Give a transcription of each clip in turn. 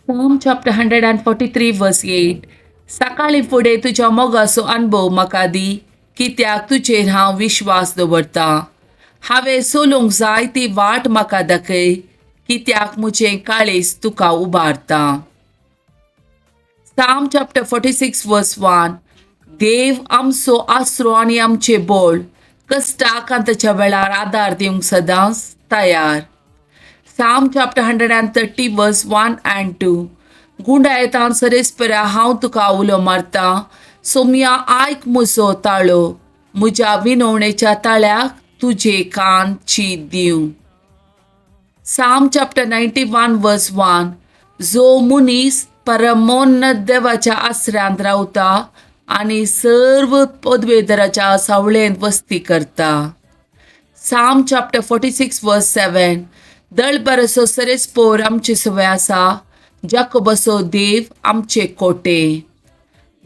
Psalm chapter 143 verse 8. सकाळीं फुडें तुज्या मोगाचो अणभव म्हाका दी, कित्याक तुजेर हांव विश्वास दवरतां. हांवें चलूंक जाय ती वाट म्हाका दाखय, कित्याक म्हजें काळीज तुका उबारता. Psalm chapter 46 verse 1. देव आमचो आसरो आनी आमचें बळ, कश्टाकांताच्या वेळार आदार दिवंक सदांच तयार. Psalm chapter 130 verse 1 and 2. गुंडायतान सरेस्परा हांव तुका उलो मारतां, सोमया आयक म्हजो ताळो. म्हज्या विनवणेच्या ताळ्याक तुजे कान चीत दिवं. Psalm chapter 91 verse 1. जो मनीस परमोन्नत देवाच्या आसऱ्यांत रावता आनी सर्व पदवेदराच्या सावळेंत वस्ती करता. Psalm chapter 46 verse 7. दळबरसो सरेस्पोर आमचे सवय आसा, जाकोबसो देव आमचे कोटे.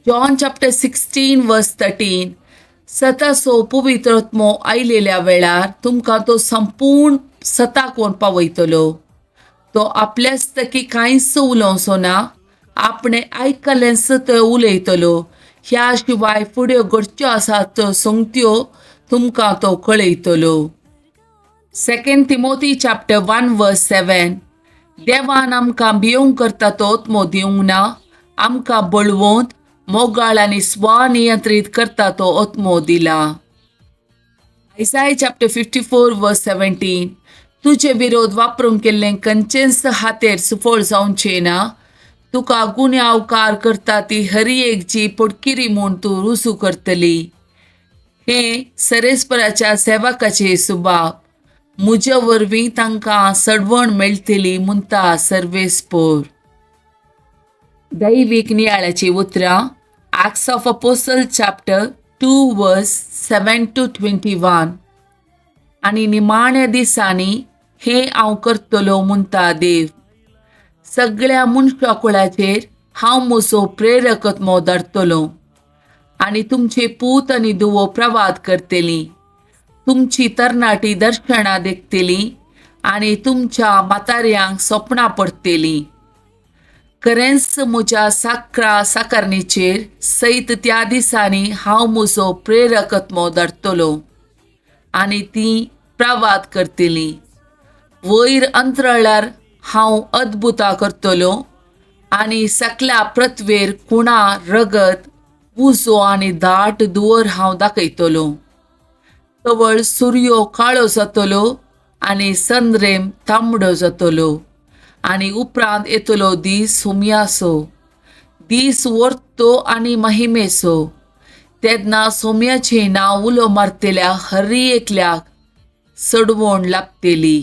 John chapter 16 verse 13. सतासो पवित्र आत्मो आयलेल्या वेळार तुमकां तो संपूर्ण सताक व्हरून पावयतलो. तो आपल्याच तकी कांयच उलोवचो ना, आपणें आयकलेंच तो उलयतलो. ह्या शिवाय फुड्यो घडच्यो आसात त्यो संगत्यो तुमकां तो कळयतलो. Second Timothy chapter 1 verse 7. देवान आमकां भियोंक करता तो आत्मो दिवंक ना, आमकां बळवंत, मोगाळ आनी स्वनियंत्रीत करता तो आत्मो दिला. Isaiah chapter 54 verse 17. तुजे विरोध वापरूंक केल्लें खंयचेंच हातेर सुफळ जावचें ना. तुका गुन्यांवकार करता ती हरी एक जी पोटकिरी म्हूण तूं रुजू करतली. हें सरेस्पराच्या सेवकाचे सुबाब. म्हजे वरवीं तांकां सडवण मेळटली म्हणटा सर्वेस्पोर. दैवीक नियाळाची उतरां. Acts of Apostle chapter 2 verse 7 to 21. आनी निमाण्या दिसांनी हें हांव करतलो म्हणटा देव, सगळ्या मनशा कुळाचेर हांव म्हजो प्रेरक आत्मो धाडटलो आनी तुमचे पूत आनी धुवो प्रवाद करतली, तुमची तरणाटी दर्शनां देखतली आनी तुमच्या म्हातारयांक सपनां पडटलीं. खरेंच म्हज्या साकरा साकारणीचेर सयत त्या दिसांनी हांव म्हजो प्रेरक आत्मो धाडटलो आनी ती प्रवाद करतली. वयर अंतराळार हांव अद्भुतां करतलो आनी सकल्या पृथ्वेर खुणा, रगत, उजो आनी दाट धुंवर हांव दाखयतलो. तवळ सुर्यो काळो जातलो आनी संद्रेम तांबडो जातलो आनी उपरांत येतलो दीस सोमयाचो, दीस वर्तो आनी महिमेचो. तेन्ना सोम्याचें नांव उलो मारतल्या हर एकल्याक सडवण लागतली.